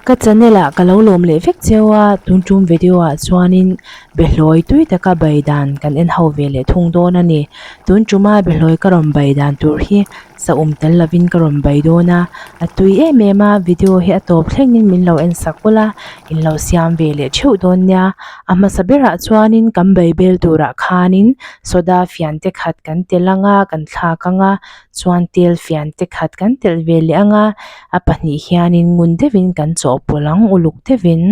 Ka channel ah ka lo lawm leh vek cheu a, tun tum video ah chuanin behlawi tui taka bai dan kan en ho ve leh thung dawn a ni. Tun tuma behlawi ka rawn bai dan tur hi saum tel lovin ka rawn bai dawn a, a tui em em a, video hi a tawp thlengin min lo en sak ula, in lo siam ve leh theuh dawn nia. A hmasa berah chuanin kan bai bel turah khanin soda fian te khat kan tel ang a, kan thlak ang a. Chuan tel fian te khat kan telh ve leh ang a, a pahnih hianin ngun deuhin kan chawhpawlh ang uluk deuhin.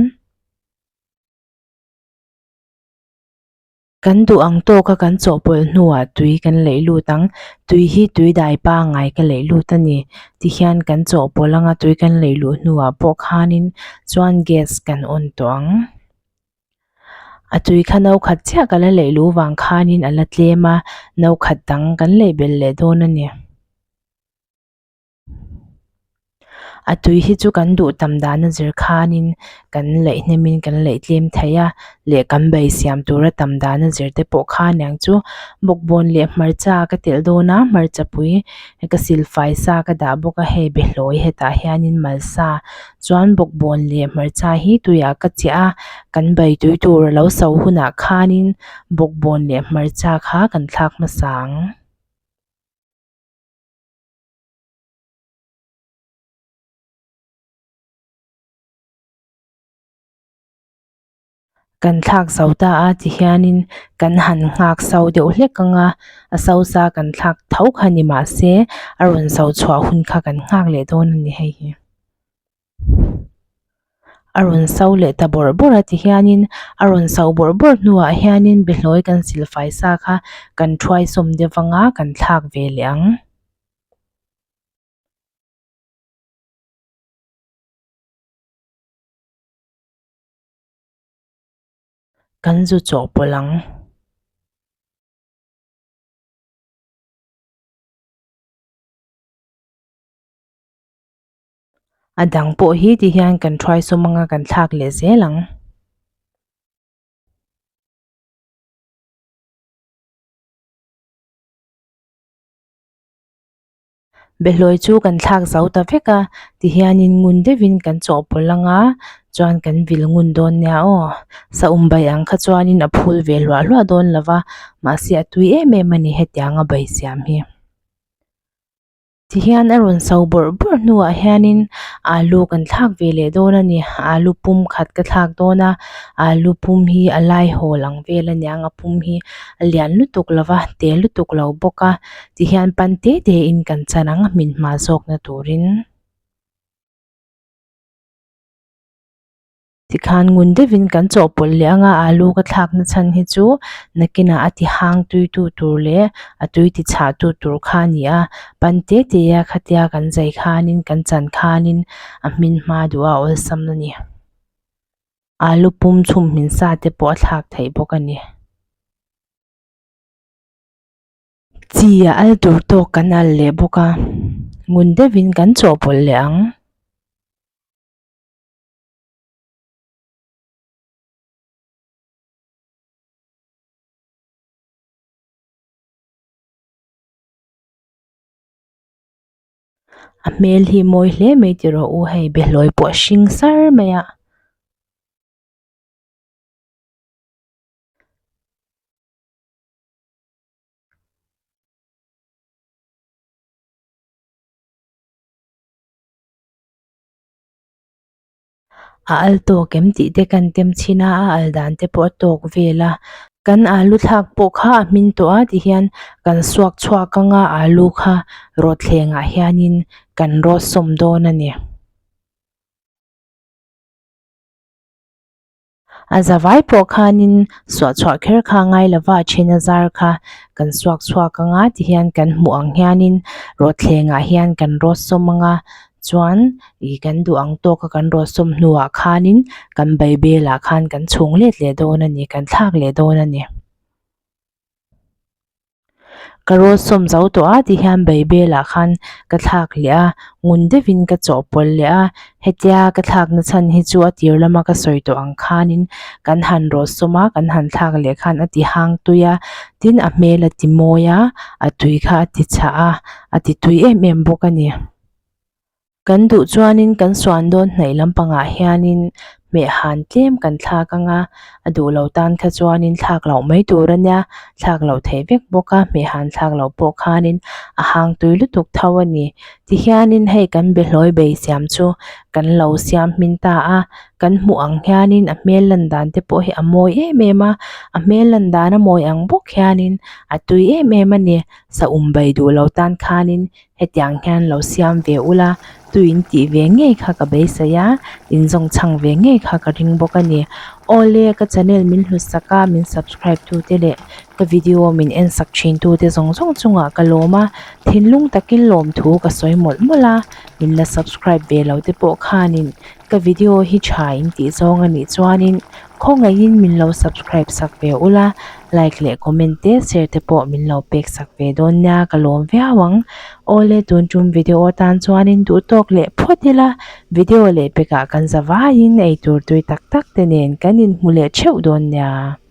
Kan duh ang tawka kan chawhpawlh hnuah tui kan leih lut ang, tui hi tui dai pangngai ka leih lut a ni. Tihian kan chawhpawlh ang a tui kan leih luh hnuah pawh khanin chuan gas kan on tawh ang. A tui kha no khat chiah ka la leih luh vang khanin a la tlem a, no khat dang kan leih belh leh dawn a ni. A tui hi chu kan duh tam dan a zir khanin kan leih hnemin kan leih tlem thei a, leh kan bai siam tura tam dan a zir te pawh kha aniang chu bawkbawn leh hmarcha ka telh dawn a, hmarcha pui ka silfai sa ka dah bawk a, hei behlawi hetah hianin malsa Chuan bawkbawn leh hmarcha hi tuiah ka chiah a, kan bai tui tur a lo so hunah khanin bawkbawn leh hmarcha kha kan thlak hmasa ang. Kan thlak zo ta a ti hianin kan han nghak so deuh hlek ang a, a so sa kan thlak tho kha ni mahse a rawn so chhuah hun kha kan nghak leh dawn a ni hei hi. A rawn so leh ta bawrh bawrh a ti hianin a rawn so bawrh bawrh hnuah hianin behlawi kan silfai sa kha kan thuai sawm deuh ang a kan thlak ve leh ang. Kan zu chawhpawlh ang. A dang pawh hi ti hian kan thuai sawm anga kan thlak leh zel ang. Behlawi chu kan thlak zo ta vek a tihianin ngun deuhin kan chawhpawlh ang a chuan kan vil ngun dawn nia aw saum bai ang kha chuanin a phul ve hluah hluah dawn lo va mahse a tui em em a ni hetiang a bai siam hi. Tihian a rawn so bawrh bawrh hnuah hianin alu kan thlak ve leh dawn a ni alu pum khat ka thlak dawn a alu pum hi a lai hawl ang vel a niang a pum hi a lian lutuk lo va te lutuk lo bawk a. Ti hian pan te te in kan chan ang a hmin hma zawk na turin. Tikhan ngun deuhin kan chawhpawlh leh anga alu ka thlak na chhan hi chu nakinah a ti hang tui tu tur leh a tui ti chhah tu tur kha a ni a. Pan te te a khatia kan zai khanin kan chan khanin a hmin hma duh a awlsam a ni. Alu pum chhum hmin sa te pawh a thlak theih bawk a ni. Chi a al tur tawk kan al leh bawk a, ngun deuhin kan chawhpawlh leh ang. A hmel hi mawi hle mai ti rawh u hei behlawi pawh a hring sar mai a. A al tawk em tih te kan tem chhin a a al dan te pawh a tawk vel a kan alu thlak pawh kha a hmin tawh a tihian kan suak chhuak ang a alu kha rawtthleng ah hianin kan rawt sawm dawn a ni. A zavai pawh khanin suah chhuah kher kha a ngai lova a then a zar kha kan suak chhuak ang a tihian kan hmuh ang hianin rawtthleng ah hian kan rawt sawm ang a chuan ih kan duh ang tawk a kan rawt sawm hnuah khanin kan baibel ah khan kan chhung let leh dawn a ni kan thlak leh dawn a ni. Ka rawt sawm zo tawh a ti hian baibelah khan ka thlak leh a ngun deuhin ka chawhpawlh leh a hetia ka thlak na chhan hi chu a tir lama ka sawi tawh ang khanin kan han rawt sawm a kan han thlak leh khan a ti hang tui a tin a hmel a ti mawi a a tui kha a ti chhah a a ti tui em em bawk a ni. Kan duh chuanin kan suan dawn hnaih lampangah hianin hmeh han tlem kan thlak ang a, a duh lo tan kha chuanin thlak loh mai tur a nia, thlak loh theih vek bawk a, hmeh han thlak loh pawh khanin a hang tui lutuk tho a ni. Tihianin hei kan behlawi bei siam chu kan lo siam hmin ta a, kan hmuh ang hianin a hmel lan dan te pawh hi a mawi em em a, a hmel lan dan a mawi ang bawk hianin a tui em em a ni. Saum bai duh lo tan khanin Hetiang hian lo siam ve ula, tuin tih ve ngei kha ka beisei a, in zawng chhang ve ngei kha ka ring bawk a ni. Awle, ka channel min hlut sak a, min subscribe tute leh ka video min en sak thin tute zawng zawng chungah ka lawm a, thinlung takin lawmthu ka sawi mawlh mawlh a, min la subscribe ve lo te pawh khanin ka video hi tha in tih zawng a nih chuanin khawngaihin min lo subscribe sak ve ula, Like leh comment te share te pawh min lo pek sak ve dawn nia ka lawm viau ang. Awle tun tum video atan chuanin duh tawk leh phawt ila video leh pekah kan za vaiin eitur tui tak tak te nen kan inhmu leh theuh dawn nia.